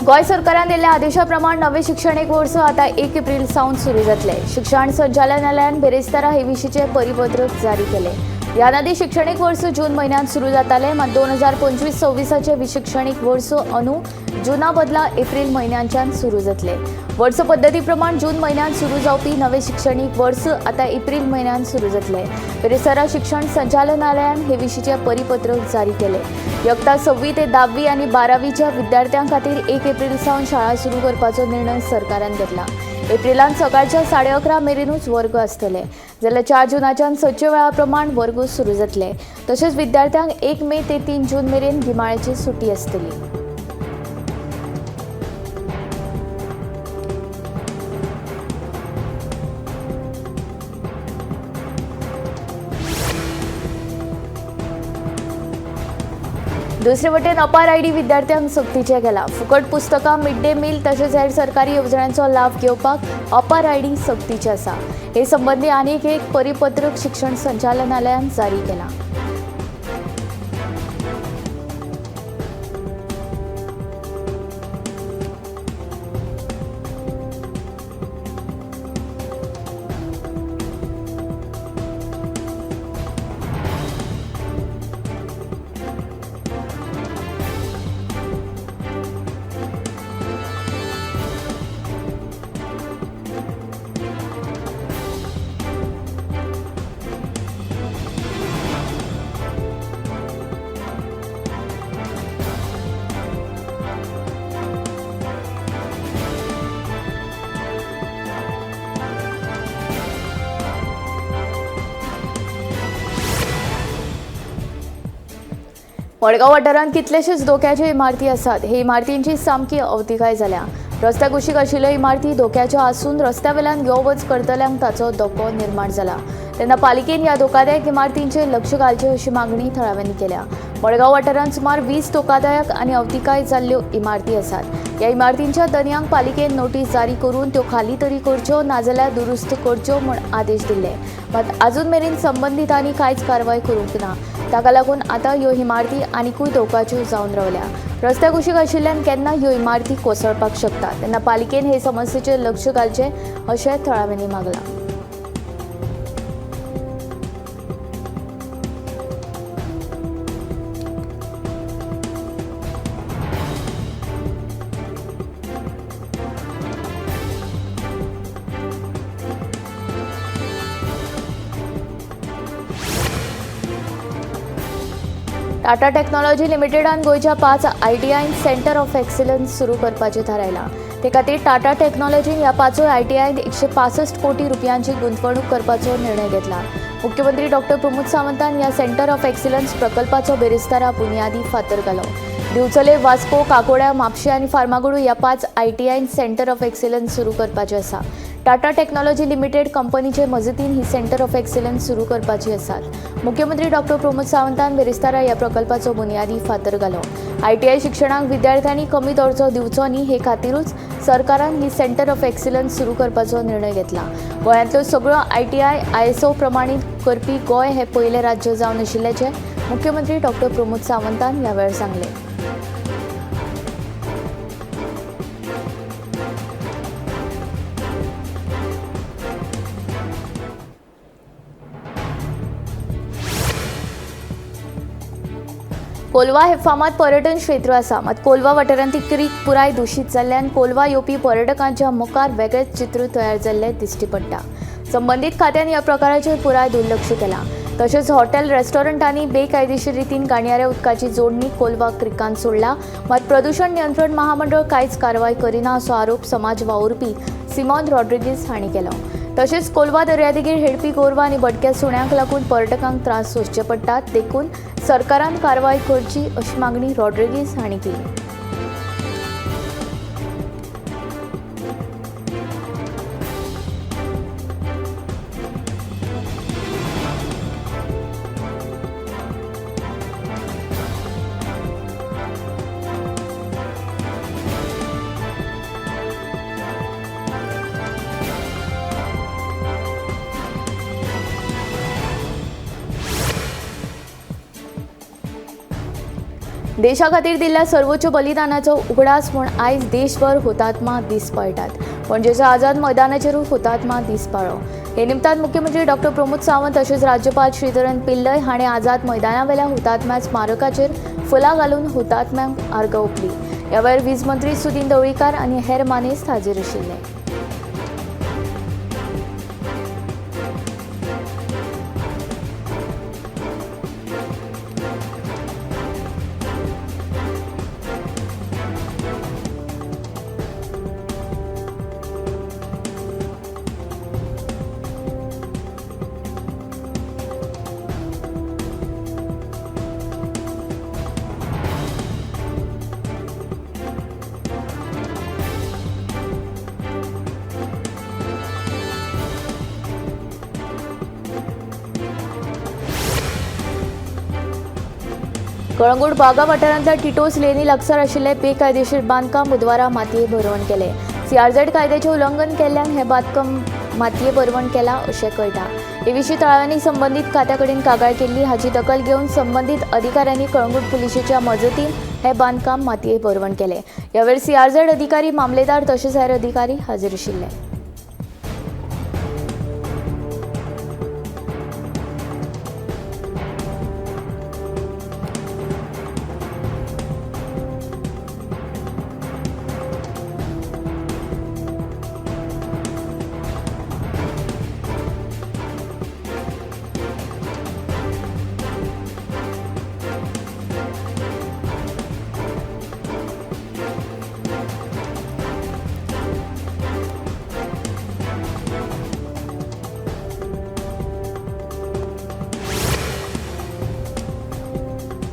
गोंय सरकारान दिल्ल्या आदेशा प्रमाण नवे शिक्षणीक वर्स आतां 1 एप्रील सावन सुरू जातले। शिक्षण संचालनालयान बिरेस्तारा हे विशींचे परिपत्रक जारी केले। ह्या आदी शिक्षणीक वर्स जून म्हयन्यांत सुरू जाताले, मात 2025-26 शिक्षणीक वर्स अंदू जुना बदला एप्रील म्हयन्याच्यान सुरू जातले। वर्स पद्दती प्रमाण जून म्हयन्यांत सुरू जावपी नवे शिक्षणीक वर्स आतां एप्रील म्हयन्यांत सुरू जातले। बिरेस्तारा शिक्षण संचालनालयान हे विशींचे परिपत्रक जारी केले। यत्ता 6वी ते 10वी आनी 12वीच्या विद्यार्थ्यां खातीर 1 एप्रील सावन शाळा सुरू करपाचो निर्णय सरकारान घेतला। एप्रिलांत सकाळच्या 11:30 मेरेनूच वर्ग आसतले, जाल्यार 4 जुनाच्यान सदच्या वेळा प्रमाण वर्ग सुरू जातले। तशेंच विद्यार्थ्यांक 1 मे ते 3 जून मेरेन गिमाळ्याची सुटी आसतली। दुसरे वटेन अपार आयडी विद्यार्थ्यांक सक्तीचें केलां। फुकट पुस्तकां, मिड डे मील तशेंच हेर सरकारी येवजण्यांचो लाभ घेवपाक अपार आयडी सक्तीचें आसा। हे संबंदी आनीक एक परिपत्रक शिक्षण संचालनालयान जारी केलां। मडगांव वाठारांत कितलेशेच धोक्याच्यो इमारती आसात। हे इमारतींची सामकी अवतिकाय जाल्या। रस्त्या कुशीक आशिल्ल्यो इमारती धोक्याच्यो आसून रस्त्या वेल्यान यो वच करतल्यांक ताचो धोको निर्माण जाला। तेन्ना पालिकेन ह्या धोकादायक इमारतींचेर लक्ष घालचें अशी मागणी थळाव्यांनी केल्या। मडगांव वाठारांत सुमार 20 धोकादायक आनी अवतिकाय जाल्ल्यो इमारती आसात। ह्या इमारतींच्या धनयांक पालिकेन नोटीस जारी करून त्यो खाली तरी करच्यो नाजाल्यार दुरुस्त करच्यो म्हूण आदेश दिल्ले, मात अजून मेरेन संबंदितांनी कांयच कारवाय करूंक ना। ताका लागून आतां ह्यो इमारती आनिकूय धोक्याच्यो जावन रावल्या। रस्त्या कुशीक आशिल्ल्यान केन्ना ह्यो इमारती कोसळपाक शकता। तेन्ना पालिकेन हे समस्येचेर लक्ष घालचें अशें थळाव्यांनी मागलां। टाटा टेक्नॉलॉजी लिमिटेडान गोंयच्या 5 आयटीआयन सेंटर ऑफ एक्सिलन्स सुरू करपाचें थारायलां। ते खातीर टाटा टेक्नॉलॉजीन ह्या 5 आयटीआयन 165 कोटी रुपयांची गुंतवणूक करपाचो निर्णय घेतला। मुख्यमंत्री डॉक्टर प्रमोद सावंतान ह्या सेंटर ऑफ एक्सिलन्स प्रकल्पाचो बिरेस्तारा बुनियादी फातर घालो। दिवचले, वास्को, काकोड्या, म्हापशें आनी फार्मागुडू ह्या 5 आयटीआयन सेंटर ऑफ एक्सिलन्स सुरू करपाचें आसा। टाटा टेक्नॉलॉजी लिमिटेड कंपनीचे मजतीन ही सेंटर ऑफ एक्सिलन्स सुरू करपाची आसात। मुख्यमंत्री डॉक्टर प्रमोद सावंतान बिरेस्तारा ह्या प्रकल्पाचो बुनियादी फातर घालो। आयटीआय शिक्षणाक विद्यार्थ्यांनी कमी दर्जो दिवचो न्ही हे खातीरूच सरकारान ही सेंटर ऑफ एक्सिलन्स सुरू करपाचो निर्णय घेतला। गोंयांतल्यो सगळ्यो आयटीआय आयएसओ प्रमाणीत करपी गोंय हे पयलें राज्य जावन आशिल्ल्याचें मुख्यमंत्री डॉक्टर प्रमोद सावंतान ह्या वेळार सांगलें। कोलवा हे फामाद पर्यटन क्षेत्र आसा, मात कोलवा वाठारांतली क्रीक पुराय दुशीत जाल्ल्यान कोलवा येवपी पर्यटकांच्या मुखार वेगळेच चित्र तयार जाल्लें दिश्टी पडटा। संबंदीत खात्यान ह्या प्रकाराचेर पुराय दुर्लक्ष केलां। तशेंच हॉटेल रेस्टॉरंटांनी बेकायदेशीर रितीन घाणयाऱ्या उदकाची जोडणी कोलवा क्रिकान सोडला, मात प्रदूषण नियंत्रण महामंडळ कांयच कारवाय करिना असो आरोप समाज वावुरपी सिमॉन रॉड्रिगीज हांणी केलो। तशेंच कोलवा दर्यादेगेर हेडपी गोरवां आनी भटक्या सुण्यांक लागून पर्यटकांक त्रास सोंसचे पडटात, देखून सरकारान कारवाय करची अशी मागणी रॉड्रिगीज हांणी केली। देशा खातीर दिल्ल्या सर्वोच्च बलिदानाचो उगडास म्हूण आयज देशभर हुतात्मा दीस पाळटात. पणजेच्या आझाद मैदानाचेरूय हुतात्मा दीस पाळ्ळो. हे निमतान मुख्यमंत्री डॉक्टर प्रमोद सावंत तशेंच राज्यपाल श्रीधरन पिल्लय हाणें आझाद मैदानावेल्या हुतात्म्या स्मारकाचेर फुलां घालून हुतात्म्यांक आर्गां ओंपली. ह्या वेळार वीज मंत्री सुदिन ढवळीकार आनी हेर मानेस्त हाजीर आशिल्ले. कळंगूट बागा वाठारांतल्या टिटोस लेनी लागसार आशिल्लें बेकायदेशीर बांदकाम बुधवारा मातये भरवण केलें. सीआरझेड कायद्याचें उल्लंघन केल्ल्यान हें बांदकाम मातये भरवण केलां अशें कळटा. हे विशीं थळाव्यांनी संबंदीत खात्या कडेन कागाळ केल्ली. हाची दखल घेवन संबंदीत अधिकाऱ्यांनी कळंगूट पुलिशेच्या मजतीन हें बांदकाम मातये भरवण केलें. ह्या वेळार सीआरझेड अधिकारी, मामलेदार तशेंच हेर अधिकारी हाजीर आशिल्ले.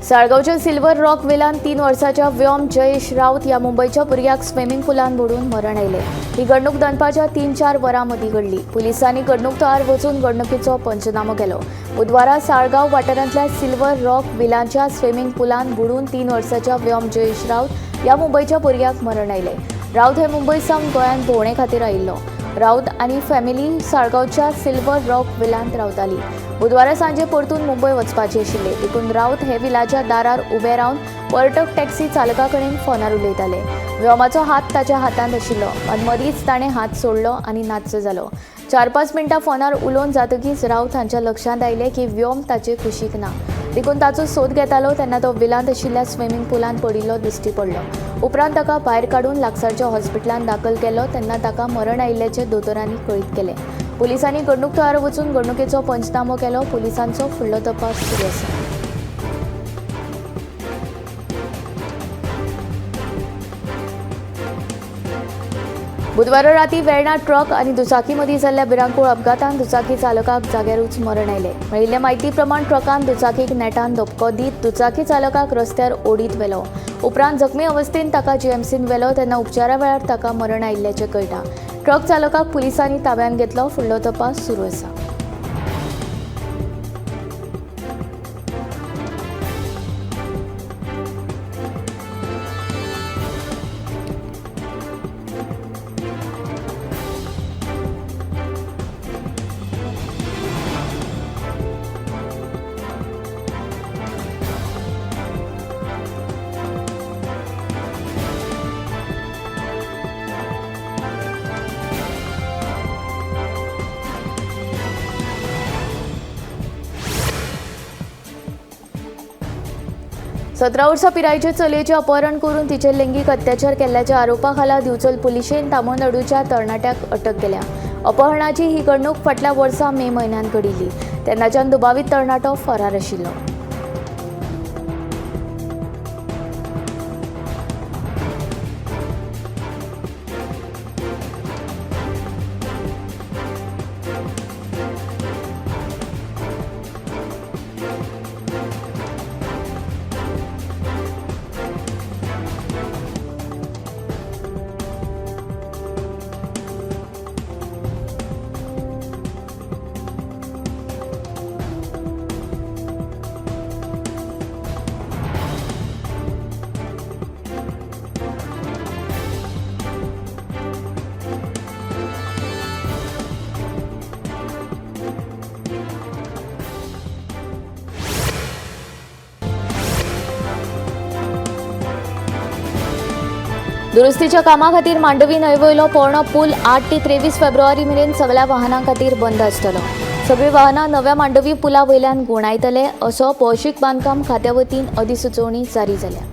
साळगांवच्या सिल्वर रॉक विलान 3 वर्साच्या व्योम जयेश राऊत ह्या मुंबयच्या भुरग्याक स्विमींग पुलान बुडून मरण आयलें. ही घडणूक दनपारच्या 3-4 वरां मदीं घडली. पुलिसांनी घडणूक थळार वचून घडणुकेचो पंचनामो केलो. बुधवारा साळगांव वाठारांतल्या सिल्वर रॉक विलाच्या स्विमींग पुलान बुडून 3 वर्साच्या व्योम जयेश राऊत ह्या मुंबयच्या भुरग्याक मरण आयलें. राऊत हे मुंबय सावन गोंयांत भोंवणे खातीर आयिल्लो. राऊत आनी फॅमिली साळगांवच्या सिल्वर रॉक विलांत रावताली. बुधवारा सांजे परतून मुंबय वचपाचे आशिल्ले. देखून राऊत हे विलाच्या दारार उबे रावन पर्यटक टॅक्सी चालका कडेन फोनार उलयताले. व्योमाचो हात ताच्या हातांत आशिल्लो आनी मदींच ताणें हात सोडलो आनी नाच्च जालो. 4-5 मिनटां फोनार उलोवन जातकीच राऊत हांच्या लक्षांत आयलें की व्योम ताचे कुशीक ना. देखून ताचो सोद घेतालो तेन्ना तो विलांत आशिल्ल्या स्विमींग पुलांत पडिल्लो दिश्टी पडलो. उपरांत ताका भायर काडून लागसारच्या हॉस्पिटलांत दाखल केलो तेन्ना ताका मरण आयिल्ल्याचें दोतोरांनी कळीत केलें. पुलिसांनी घडणूक थळार वचून घडणुकेचो पंचनामो केलो. पुलिसांचो फुडलो तपास सुरू आसा. बुधवारा राती वेर्णा ट्रक आनी दुचाकी मदीं जाल्ल्या भिरांकूळ अपघातान दुचाकी चालकाक जाग्यारूच मरण आयलें. मेळिल्ले म्हायती प्रमाण ट्रकान दुचाकीक नेटान धपको दीत दुचाकी चालकाक रस्त्यार ओडीत व्हेलो. उपरांत जखमी अवस्थेन ताका जीएमसीन व्हेलो तेन्ना उपचारा वेळार ताका मरण आयिल्ल्याचें कळटा. ट्रक चालकाक पुलिसांनी ताब्यांत घेतलो. फुडलो तपास सुरू आसा. 17 वर्सां पिरायेचे चलयेचें अपहरण करून तिचेर लैंगीक अत्याचार केल्ल्याच्या आरोपा खाला दिवचल पुलिशेन तामिळनाडूच्या तरणाट्याक अटक केल्या. अपहरणाची ही घडणूक फाटल्या वर्सा मे म्हयन्यांत घडिल्ली. तेन्नाच्यान दुबावीत तरणाटो फरार आशिल्लो. दुरुस्तीच्या कामा खातीर मांडवी न्हंयवयलो पोरणो पूल 8 ते 23 फेब्रुवारी मेरेन सगळ्या वाहनां खातीर बंद आसतलो. सगळीं वाहनां नव्या मांडवी पुला वयल्यान गुणायतले असो भौशीक बांदकाम खात्या वतीन अधिसुचोवणी जारी जाल्या.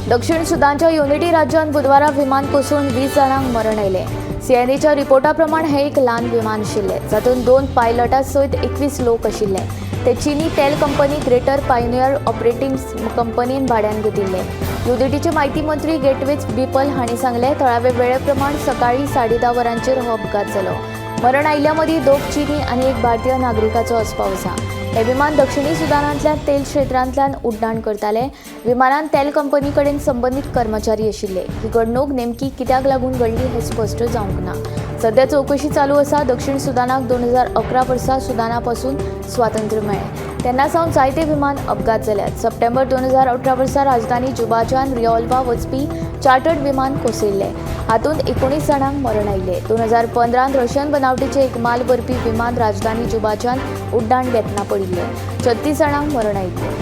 दक्षिण सुदानच्या युनिटी राज्यांत बुधवारा विमान कोसळून 20 जाणांक मरण आयलें. सीएनएच्या रिपोर्टा प्रमाण हें एक ल्हान विमान आशिल्लें, जातूंत 2 पायलटां सयत 21 लोक आशिल्ले. ते चीनी तेल कंपनी ग्रेटर पायनियर ऑपरेटिंग कंपनीन भाड्यान घेतिल्ले. युनिटीचे म्हायती मंत्री गेटवेज बिपल हांणी सांगलें, थळावे वेळे प्रमाण सकाळीं 10:30 वरांचेर हो अपघात जालो. मरण आयिल्ल्या मदीं 2 चीनी आनी 1 भारतीय नागरिकाचो आस्पाव आसा. हे विमान दक्षिणी सुदानांतल्यान तेल क्षेत्रांतल्यान उड्डाण करताले. विमानान तेल कंपनी कडेन संबंदीत कर्मचारी आशिल्ले. ही घडणूक नेमकी कित्याक लागून घडली हें स्पश्ट जावंक ना. सध्या चवकशी चालू आसा. दक्षिण सुदानाक 2011 वर्सा सुदाना पासून स्वातंत्र्य मेळ्ळें तेन्ना सावन जायते विमान अपघात जाल्यात. सप्टेंबर 2018 वर्सा राजधानी जुबाच्यान रिओल्वा वचपी चार्टर्ड विमान कोसळिल्लें. हातूंत 19 जाणांक मरण आयिल्लें. 2015 रशियन बनावटीचें एक माल व्हरपी विमान राजधानी जुबाच्यान उड्डाण घेतना पडिल्लें. 36 जाणांक मरण आयिल्लें.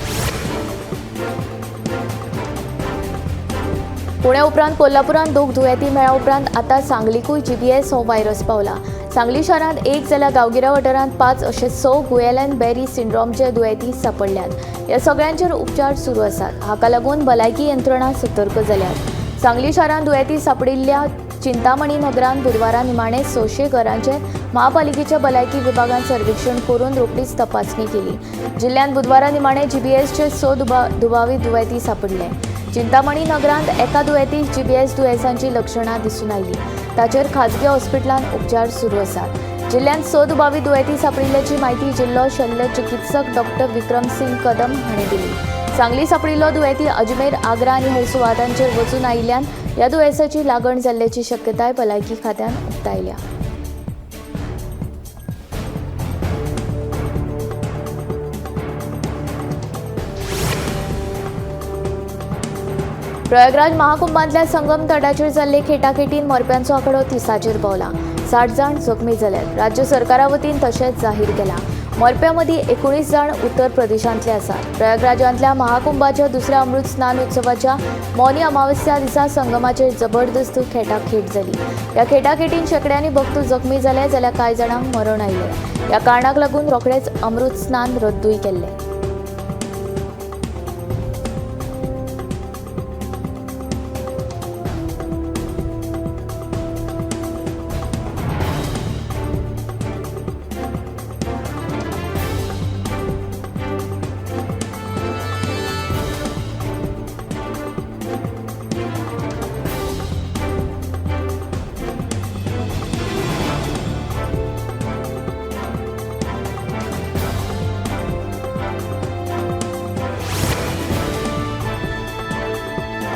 पुण्या उपरांत कोल्हापुरांत 2 दुयेंती मेळ्ळ्या उपरांत आतां सांगलीकूय जीबीएस हो व्हायरस पावला. सांगली शारांत 1 जाल्यार गांवगिऱ्या वाठारांत 5 अशे 6 गुएलन बेरी सिंड्रोमचे दुयेंती सापडल्यात. ह्या सगळ्यांचेर उपचार सुरू आसात. हाका लागून भलायकी यंत्रणा सतर्क जाल्यात. सांगली शारांत दुयेंती सापडिल्ल्या चिंतामणी नगरांत बुधवारा निमाणे 600 घरांचे महापालिकेच्या भलायकी विभागान सर्वेक्षण करून रोखडीच तपासणी केली. जिल्ल्यांत बुधवारा निमाणे जीबीएसचे 6 दुबावीत दुयेंती सापडले. चिंतामणी नगरांत एका दुयेंतीक जीबीएस दुयेंसांची लक्षणां दिसून आयली. ताचेर खाजगी हॉस्पिटलांत उपचार सुरू आसात. जिल्ल्यांत 6 दुबावीत दुयेंती सापडिल्ल्याची म्हायती जिल्लो शल्य चिकित्सक डॉक्टर विक्रम सिंग कदम हांणी दिली. सांगली सापडिल्लो दुयेंती अजमेर, आग्रा आनी हेर सुवातांचेर वचून आयिल्ल्यान ह्या दुयेंसाची लागण जाल्ल्याची शक्यताय भलायकी खात्यान उक्तायल्या. प्रयागराज महाकुंभांतल्या संगम तटाचेर जाल्ले खेटाखेटीन मरप्यांचो आंकडो 30चेर पावला. 60 जाण जखमी जाल्यात. राज्य सरकारा वतीन तशेंच जाहीर केलां. मरप्यां मदीं 19 जाण उत्तर प्रदेशांतले आसात. प्रयागराजांतल्या महाकुंभाच्या दुसऱ्या अमृत स्नान उत्सवाच्या मौनी अमावस्या दिसा संगमाचेर जबरदस्त खेटाखेट जाली. ह्या खेटाखेटीन शेंकड्यांनी भक्त जखमी जाले जाल्यार कांय जाणांक मरण आयलें. ह्या कारणाक लागून रोखडेंच अमृत स्नान रद्दूय केल्लें.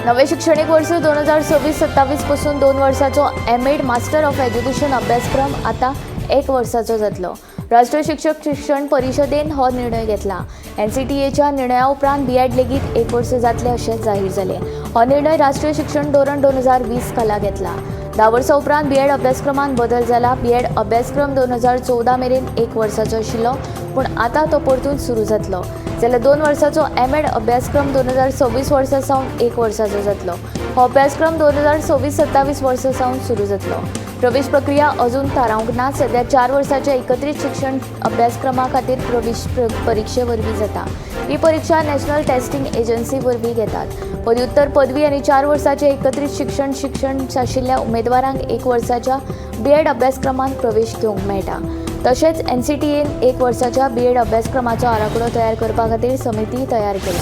नवे शिक्षणीक वर्स 2026-27 पासून 2 वर्साचो एमएड मास्टर ऑफ एज्युकेशन अभ्यासक्रम आतां 1 वर्साचो जातलो. राष्ट्रीय शिक्षक शिक्षण परिशदेन हो निर्णय घेतला. एनसीटीएच्या निर्णया उपरांत बीएड लेगीत 1 वर्स जातलें अशें जाहीर जालें. हो निर्णय राष्ट्रीय शिक्षण धोरण 2020 खाला घेतला. 10 वर्सां उपरांत बीएड अभ्यासक्रमांत बदल जाला. बीएड अभ्यासक्रम 2014 मेरेन 1 वर्साचो आशिल्लो, पूण आतां तो परतून सुरू जातलो. जाल्यार 2 वर्साचो एमएड अभ्यासक्रम 2026 वर्सा सावन 1 वर्साचो जातलो. हो अभ्यासक्रम 2026-27 वर्सा सावन सुरू जातलो. प्रवेश प्रक्रिया अजून थारावंक ना. सध्या 4 वर्साच्या एकत्रीत शिक्षण अभ्यासक्रमा खातीर प्रवेश परिक्षे वरवीं जाता. ही परिक्षा नॅशनल टेस्टिंग एजन्सी वरवीं घेतात. पदव्युत्तर पदवी आनी 4 वर्साचे एकत्रीत शिक्षण शिक्षण आशिल्ल्या उमेदवारांक 1 वर्साच्या बीएड अभ्यासक्रमांत प्रवेश घेवंक मेळटा. तशेंच एनसीटीएन 1 वर्साच्या बीएड अभ्यासक्रमाचो आराखडो तयार करपा खातीर समिती तयार केल्या.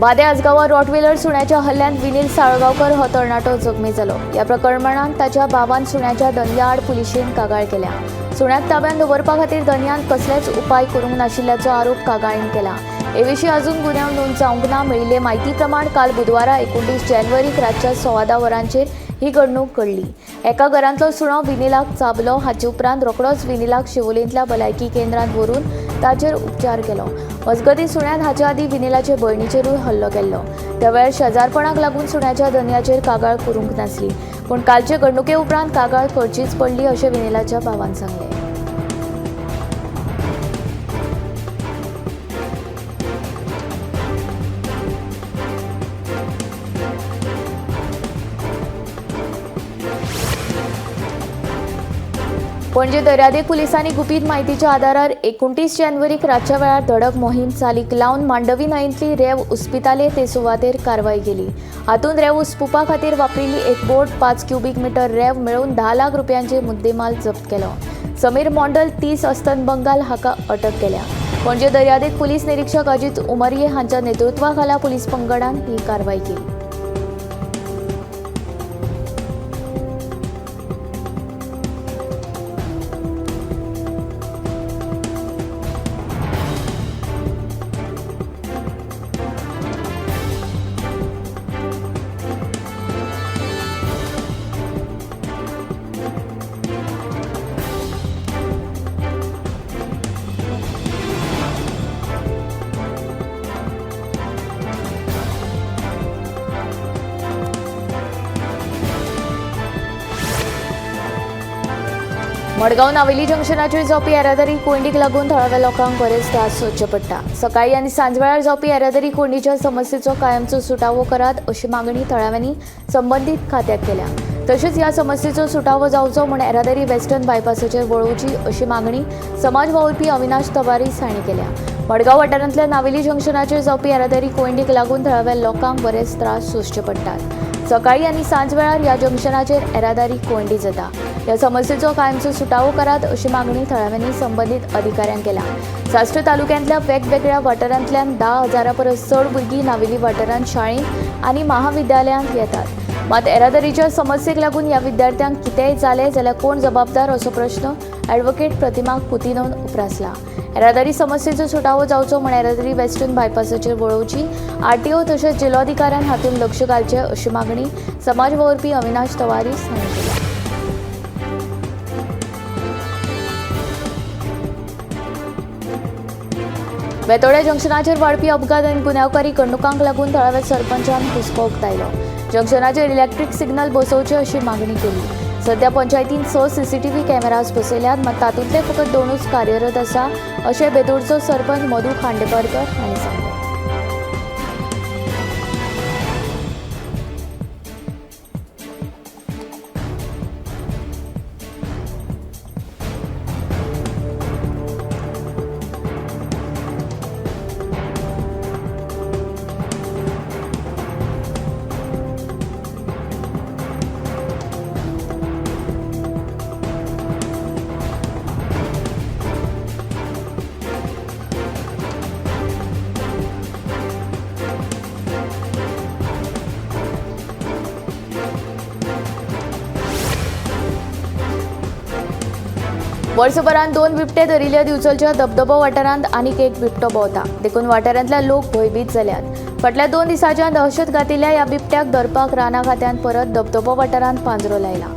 बादे आजगांवां रॉटव्हीलर सुण्याच्या हल्ल्यांत विनील साळगांवकर हो तरणाटो जखमी जालो. ह्या प्रकरणांत ताच्या भावान सुण्याच्या धनया आड पुलिशेन कागाळ केल्या. सुण्याक ताब्यांत दवरपा खातीर धनयान कसलेच उपाय करूंक नाशिल्ल्याचो आरोप कागाळीन केला. हे विशीं अजून गुन्यांव नोंद जावंक ना. मेळिल्ले म्हायती प्रमाण काल बुधवारा 29 जानेवारीक रातच्या 10:15 वरांचेर ही घडणूक घडली. एका घरांतलो सुणो विनीलाक चाबलो. हाचे उपरांत रोखडोच विनीलाक शिवोलेंतल्या भलायकी केंद्रांत व्हरून ताचेर उपचार केलो. मजगतीं सुण्यान हाचे आदीं विनीलाचे भयणीचेरूय हल्लो केल्लो. त्या वेळार शेजारपणाक लागून सुण्याच्या धनयाचेर कागाळ करूंक नासली, पूण कालचे घडणुके उपरांत कागाळ करचीच पडली अशें विनीलाच्या भावान सांगलें. पणजे दर्यादेग पुलिसांनी गुपीत म्हायतीच्या आदारार 29 जानेवारीक रातच्या वेळार धडक मोहीम चालीक लावन मांडवी न्हंयेंतली रेंव उस्पिताले ते सुवातेर कारवाय केली. हातूंत रेंव उस्पुपा खातीर वापरिल्ली एक बोट, 5 क्युबीक मिटर रेंव मेळून 10 लाख रुपयांचे मुद्देमाल जप्त केलो. समीर मोंडल 30 अस्तंत बंगाल हाका अटक केल्या. पणजे दर्यादेग पुलीस निरीक्षक अजित उमरये हांच्या नेतृत्वाखाला पुलीस पंगडान ही कारवाय केली. मडगांव नावेली जंक्शनाचेर जावपी येरादारी कोंयडीक लागून थळाव्या लोकांक बरेच त्रास सोंसचे पडटा. सकाळी आनी सांजवेळार जावपी येरादारी कोंयडीच्या समस्येचो कायमचो सुटावो करात अशी मागणी थळाव्यांनी संबंदीत खात्याक केल्या. तशेंच ह्या समस्येचो सुटावो जावचो म्हूण येरादारी वेस्टर्न बायपासाचेर वळोवची अशी मागणी समाज वावुरपी अविनाश तवारीस हांणी केल्या. मडगांव वाठारांतल्या नावेली जंक्शनाचेर जावपी येरादारी कोंयडीक लागून थळाव्या लोकांक बरेच त्रास सोंसचे पडटात. सकाळी आनी सांजवेळार ह्या जंक्शनाचेर येरादारी कोंयडी जाता. ह्या समस्येचो कायमचो सुटावो करात अशी मागणी थळाव्यांनी संबंदीत अधिकाऱ्यांक केल्या. साश्ट तालुक्यांतल्या वेगवेगळ्या वाठारांतल्यान 10,000 परस चड भुरगीं नावेली वाठारांत शाळेंत आनी महाविद्यालयांत येतात. मात येरादारीच्या समस्येक लागून ह्या विद्यार्थ्यांक कितेंय जालें जाल्यार कोण जबाबदार असो प्रश्न ॲडव्होकेट प्रतिमा कुतिनोन उप्रासला. येरादारी समस्येचो सुटावो जावचो म्हूण येरादारी वेस्टर्न बायपासाचेर वळोवची, आरटीओ तशेंच जिल्लोधिकाऱ्यान हातूंत लक्ष घालचें अशी मागणी समाज वावुरपी अविनाश तवारीस हांणी केल्या. बेतोड्या जंक्शनाचेर वाडपी अपघात आनी गुन्यांवकारी घडणुकांक लागून थळाव्या सरपंचान हुस्को उक्तायलो. जंक्शनाचेर इलेक्ट्रीक सिग्नल बसोवचे अशी मागणी केली. सध्या पंचायतीन 6 सीसीटीव्ही कॅमेराज बसयल्यात, मात तातूंतले फकत 2 कार्यरत आसा अशें बेतोडचो सरपंच मधू खांडेपारकर हांणी सांगलें. वर्सभरांत 2 बिबटे धरिल्ल्या दिवचलच्या धबधबो वाठारांत आनीक एक बिबटो भोंवता. देखून वाठारांतल्या लोक भंयभीत जाल्यात. फाटल्या 2 दिसांच्या दहशत घातिल्ल्या ह्या बिबट्याक धरपाक रानां खात्यान परत धबधबो वाठारांत पांजरो लायला.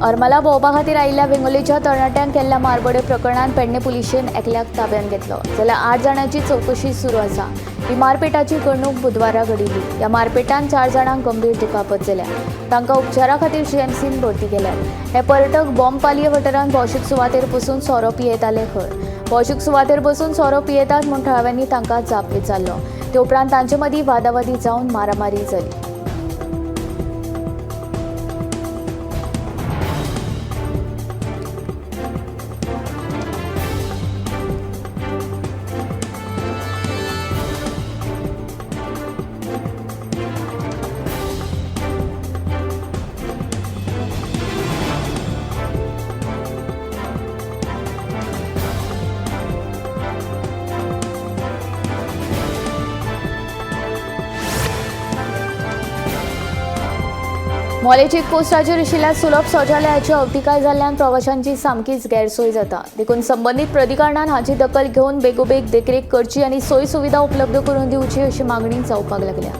हरमला भोंवपा खातीर आयिल्ल्या वेंगुर्लेच्या तरणाट्यांक केल्ल्या मारबडय प्रकरणांत पेडणे पुलिशेन एकल्याक ताब्यांत घेतलो, जाल्यार 8 जाणांची चवकशी सुरू आसा. ही मारपेटाची घडणूक बुधवारा घडिल्ली. ह्या मारपेटान 4 जाणांक गंभीर दुखापत जाल्या. तांकां उपचारा खातीर जीएमसीन भरती केल्यात. हे पर्यटक बॉम्बपालये वाठारांत भौशीक सुवातेर बसून सोरो पियेताले खंय. भौशीक सुवातेर बसून सोरो पियेतात म्हूण थळाव्यांनी तांकां जाप विचारलो. ते उपरांत तांचे मदीं वादावादी जावन मारामारी जाली. मोले चेकपोस्टाचेर आशिल्ल्या सुलभ शौचालयाची अवतिकाय जाल्ल्यान प्रवाशांची सामकीच गैरसोय जाता. देखून संबंदीत प्राधिकरणान हाची दखल घेवन बेगोबेग देखरेख करची आनी सोयी सुविधा उपलब्ध करून दिवची अशी मागणी जावपाक लागल्या.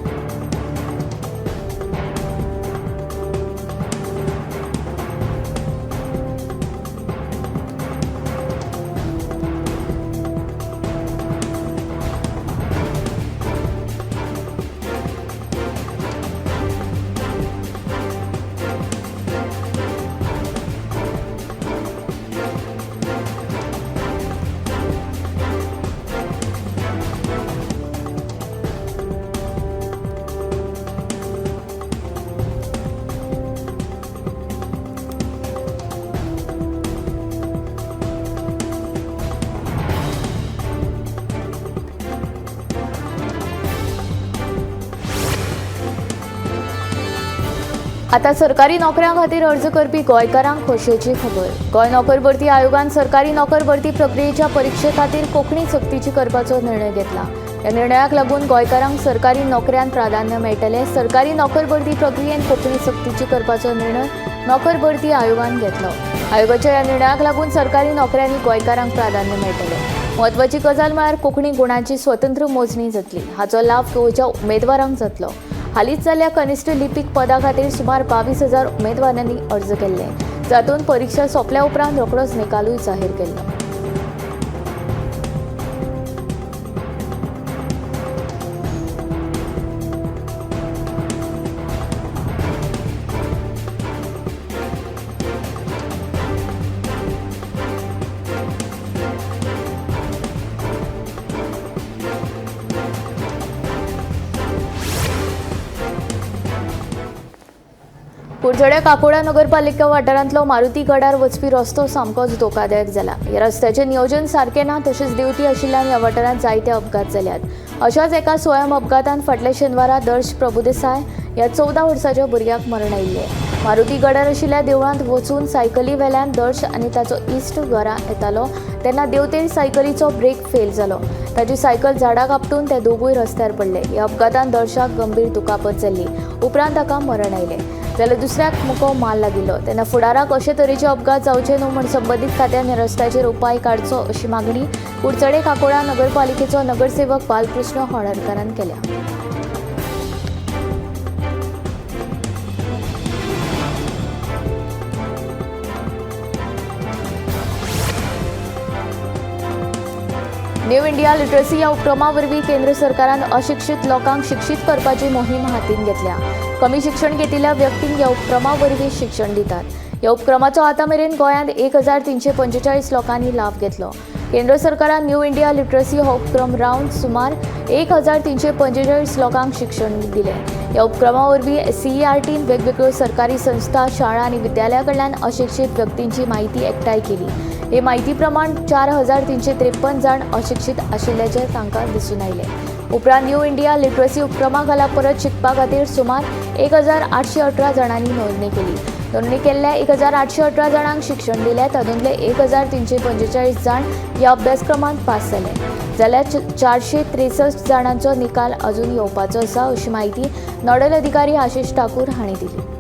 आता सरकारी नोकऱ्यां खातीर अर्ज करपी गोंयकारांक खोशयेची खबर. गोंय नोकर भरती आयोगान सरकारी नोकर भरती प्रक्रियेच्या परिक्षे खातीर कोंकणी सक्तीची करपाचो निर्णय घेतला. ह्या निर्णयाक लागून गोंयकारांक सरकारी नोकऱ्यांत प्राधान्य मेळटलें. सरकारी नोकर भरती प्रक्रियेन कोंकणी सक्तीची करपाचो निर्णय नोकर भरती आयोगान घेतलो. आयोगाच्या ह्या निर्णयाक लागून सरकारी नोकऱ्यांनी गोंयकारांक प्राधान्य मेळटलें. म्हत्वाची गजाल म्हळ्यार कोंकणी गुणांची स्वतंत्र मोजणी जातली. हाचो लाभ गोंयच्या उमेदवारांक जातलो. हालींच जाल्ल्या कनिश्ठ लिपीक पदा खातीर सुमार 22,000 उमेदवारांनी अर्ज केल्ले, जातूंत परिक्षा सोंपल्या उपरांत रोखडोच निकालूय जाहीर केल्लो. कुडचड्या काकोडा नगरपालिका वाठारांतलो मारुती गडार वचपी रस्तो सामकोच धोकादायक जाला. ह्या रस्त्याचें नियोजन सारकें ना, तशेंच देंवती आशिल्ल्यान ह्या वाठारांत जायते अपघात जाल्यात. अशाच एका स्वयं अपघातान फाटल्या शेनवारा दर्श प्रभुदेसाय ह्या 14 वर्साच्या भुरग्याक मरण आयिल्लें. मारुती गडार आशिल्ल्या देवळांत वचून सायकली वेल्यान दर्श आनी ताचो इश्ट घरा येतालो तेन्ना देंवतेर सायकलीचो ब्रेक फेल जालो. ताची सायकल झाडाक आपटून ते दोगूय रस्त्यार पडले. ह्या अपघातान दर्शाक गंभीर दुखापत जाल्ली. उपरांत ताका मरण आयलें. जाल्यार दुसऱ्याक मुको माल लागिल्लो. तेन्ना फुडाराक अशे तरेचे अपघात जावचे न्हू म्हूण संबंदीत खात्यान ह्या रस्त्याचेर उपाय काडचो अशी मागणी कुडचडे काकोडा नगरपालिकेचो नगरसेवक बालकृष्ण होळरकारान केल्या. न्यू इंडिया लिटरसी ह्या उपक्रमा वरवीं केंद्र सरकारान अशिक्षीत लोकांक शिक्षीत करपाची मोहीम हातीन घेतल्या. कमी शिक्षण घेतिल्ल्या व्यक्तींक ह्या उपक्रमा वरवीं शिक्षण दितात. ह्या उपक्रमाचो आतां मेरेन गोंयांत 1345 लोकांनी लाभ घेतलो. केंद्र सरकारान न्यू इंडिया लिटरसी हो उपक्रम रावन सुमार 1345 लोकांक शिक्षण दिलें. ह्या उपक्रमा वरवीं SCERTन वेगवेगळ्यो सरकारी संस्था, शाळा आनी विद्यालया कडल्यान अशिक्षीत व्यक्तींची म्हायती एकठांय केली. हे म्हायती प्रमाण 4353 जाण अशिक्षीत आशिल्ल्याचें तांकां दिसून आयलें. उपरांत न्यू इंडिया लिटरसी उपक्रमा खाला परत शिकपा खातीर सुमार 1818 जाणांनी नोंदणी केली. नोंदणी केल्ल्या 1818 जाणांक शिक्षण दिलें. तातूंतले 1345 जाण ह्या अभ्यासक्रमांत पास जाले, जाल्यार 463 जाणांचो निकाल अजून येवपाचो आसा अशी म्हायती नोडल अधिकारी आशिष ठाकूर हांणी दिली.